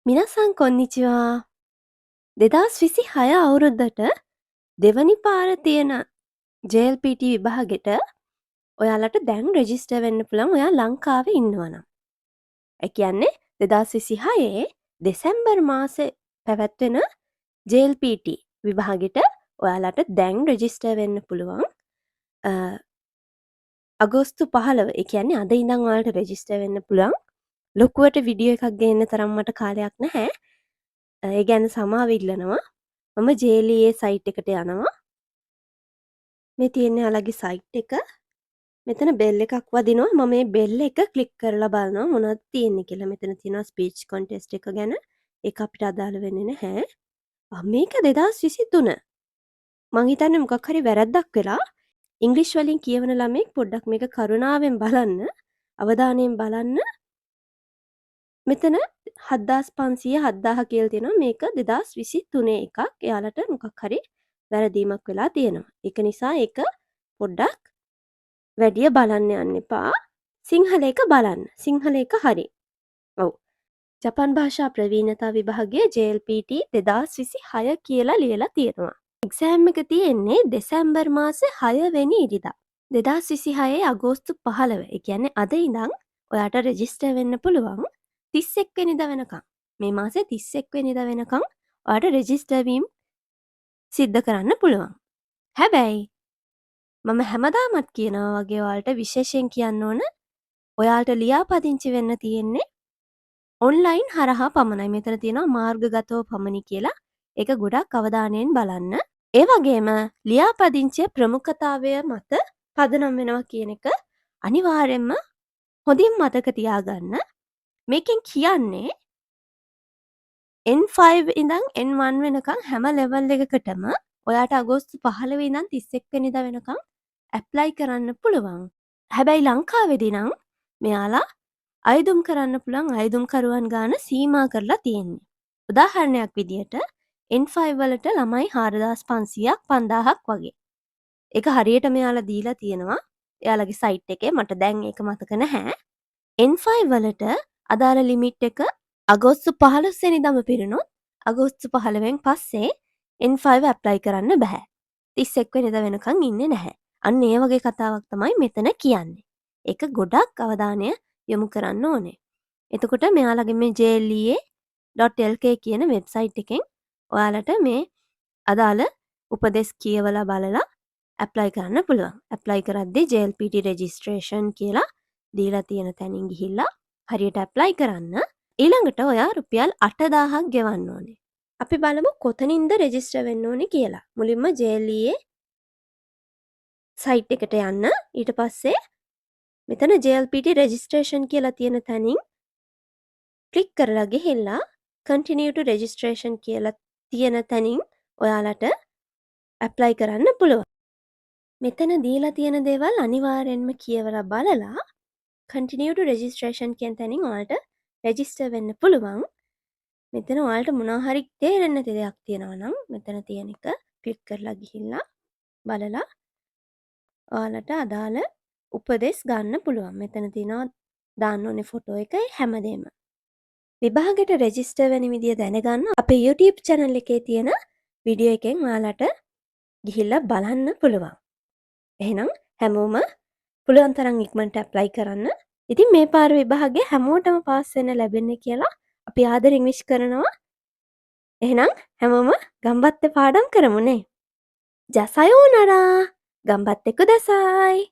皆さんこんにちは. 2026 අවුරුද්දට දෙවනි පාර තියෙන JLPT විභාගෙට ඔයාලට දැන් රෙජිස්ටර් වෙන්න පුළුවන් ඔයා ලංකාවේ ඉන්නවා නම්. ඒ කියන්නේ 2026 දෙසැම්බර් මාසේ පැවැත්වෙන JLPT විභාගෙට ඔයාලට දැන් රෙජිස්ටර් වෙන්න පුළුවන්. අගෝස්තු 15, ඒ කියන්නේ අද ඉඳන් ඔයාලට රෙජිස්ටර් වෙන්න පුළුවන්. ලොකුවට වීඩියෝ එකක් ගේන්න තරම් මට කාලයක් නැහැ. ඒ ගැන සමාව ඉල්ලනවා. මම JLEA site එකට යනවා. මේ තියෙන්නේ ඔයාලගේ සයිට් එක. මෙතන බෙල් එකක් වදිනවා. මම මේ බෙල් එක ක්ලික් කරලා බලනවා මොනවද තියෙන්නේ කියලා. මෙතන තියෙනවා ස්පීච් කොන්ටෙස්ට් එක ගැන. ඒක අපිට අදාළ වෙන්නේ නැහැ. මේක 2023. මං හිතන්නේ මොකක් හරි වැරැද්දක් වෙලා. ඉංග්‍රීසි වලින් කියවන ළමයෙක් පොඩ්ඩක් මේක කරුණාවෙන් බලන්න. අවධානයෙන් බලන්න. මෙතන 7500, 7000 කියලා තියෙනවා. මේක 2023 එකක්. එයාලට මොකක් හරි වැරදීමක් වෙලා තියෙනවා. ඒක නිසා ඒක පොඩ්ඩක් වැඩිය බලන්න යන්න එපා. සිංහල එක බලන්න. සිංහල එක හරි. ඔව්. ජපන් භාෂා ප්‍රවීණතා විභාගයේ JLPT 2026 කියලා ලියලා තියෙනවා. එක්සෑම් එක තියෙන්නේ දෙසැම්බර් මාසේ 6 වෙනි ඉරිදා. 2026 අගෝස්තු 15. ඒ කියන්නේ අද ඉඳන් ඔයාට රෙජිස්ටර් වෙන්න පුළුවන් 31 වෙනිදා වෙනකන්. මේ මාසේ 31 වෙනිදා වෙනකන් ඔයාට රෙජිස්ටර් වීම සිද්ධ කරන්න පුළුවන්. හැබැයි මම හැමදාමත් කියනවා වගේ ඔයාලට විශේෂයෙන් කියන්න ඕන, ඔයාලට ලියාපදිංචි වෙන්න තියෙන්නේ ඔන්ලයින් හරහා පමණයි. මෙතන තියෙනවා මාර්ගගතව පමණි කියලා. ඒක ගොඩක් අවධානයෙන් බලන්න. ඒ වගේම ලියාපදිංචිය ප්‍රමුඛතාවය මත පදනම් වෙනවා කියන එක අනිවාර්යෙන්ම හොඳින් මතක තියාගන්න. මේකෙන් කියන්නේ N5 ඉඳන් N1 වෙනකන් හැම ලෙවල් එකකටම ඔයාට අගෝස්තු 15 ඉඳන් 31 වෙනිදා වෙනකන් ඇප්ලයි කරන්න පුළුවන්. හැබැයි ලංකාවේදී නම් මෙයාලා අයදුම් කරන්න පුළුවන් අයදුම්කරුවන් ගාන සීමා කරලා තියෙන්නේ. උදාහරණයක් විදියට N5 වලට ළමයි 4500ක්, 5000ක් වගේ. ඒක හරියට මෙයාලා දීලා තියෙනවා එයාලගේ සයිට් එකේ. මට දැන් ඒක මතක නැහැ. N5 වලට අදාළ ලිමිට් එක අගෝස්තු 15 වෙනිදාම පිරුණොත් අගෝස්තු 15න් පස්සේ N5 apply කරන්න බැහැ. 31 වෙනිදා වෙනකන් ඉන්නේ නැහැ. අන්න ඒ වගේ කතාවක් තමයි මෙතන කියන්නේ. ඒක ගොඩක් අවධානය යොමු කරන්න ඕනේ. එතකොට මෙයාලගේ මේ jlea.lk කියන වෙබ්සයිට් එකෙන් ඔයාලට මේ අදාළ උපදෙස් කියවලා බලලා ඇප්ලයි කරන්න පුළුවන්. ඇප්ලයි කරද්දී JLPT registration කියලා දීලා තියෙන තැනින් ගිහිල්ලා හරියට ඇප්ලයි කරන්න. ඊළඟට ඔයා රුපියල් 8000ක් ගෙවන්න ඕනේ. අපි බලමු කොතනින්ද රෙජිස්ටර් වෙන්න ඕනේ කියලා. මුලින්ම JLEA site එකට යන්න. ඊට පස්සේ මෙතන JLPT registration කියලා තියෙන තැනින් ක්ලික් කරලා ගිහිල්ලා continue to registration කියලා තියෙන තැනින් ඔයාලට ඇප්ලයි කරන්න පුළුවන්. මෙතන දීලා තියෙන දේවල් අනිවාර්යෙන්ම කියවලා බලලා continue to registration කියන තැනින් ඔයාලට රෙජිස්ටර් වෙන්න පුළුවන්. මෙතන ඔයාලට මොනවා හරි තේරෙන්නේ නැති දෙයක් තියෙනවා නම් මෙතන තියෙන එක ක්ලික් කරලා ගිහිල්ලා බලලා ඔයාලට අදාළ උපදෙස් ගන්න පුළුවන්. මෙතන තියෙනවා දාන්න ඕනේ ෆොටෝ එකයි හැමදේම. විභාගෙට රෙජිස්ටර් වෙන විදිය දැනගන්න අපේ YouTube channel එකේ තියෙන වීඩියෝ එකෙන් ඔයාලට ගිහිල්ලා බලන්න පුළුවන්. එහෙනම් හැමෝම පුළුවන් තරම් ඉක්මනට ඇප්ලයි කරන්න. ඉතින් මේ පාර විභාගේ හැමෝටම පාස් වෙන්න ලැබෙන්න කියලා අපි ආදරෙන් විශ් කරනවා. එහෙනම් හැමෝම 頑張って පාඩම් කරමු නේ. じゃ、さようなら. 頑張ってください.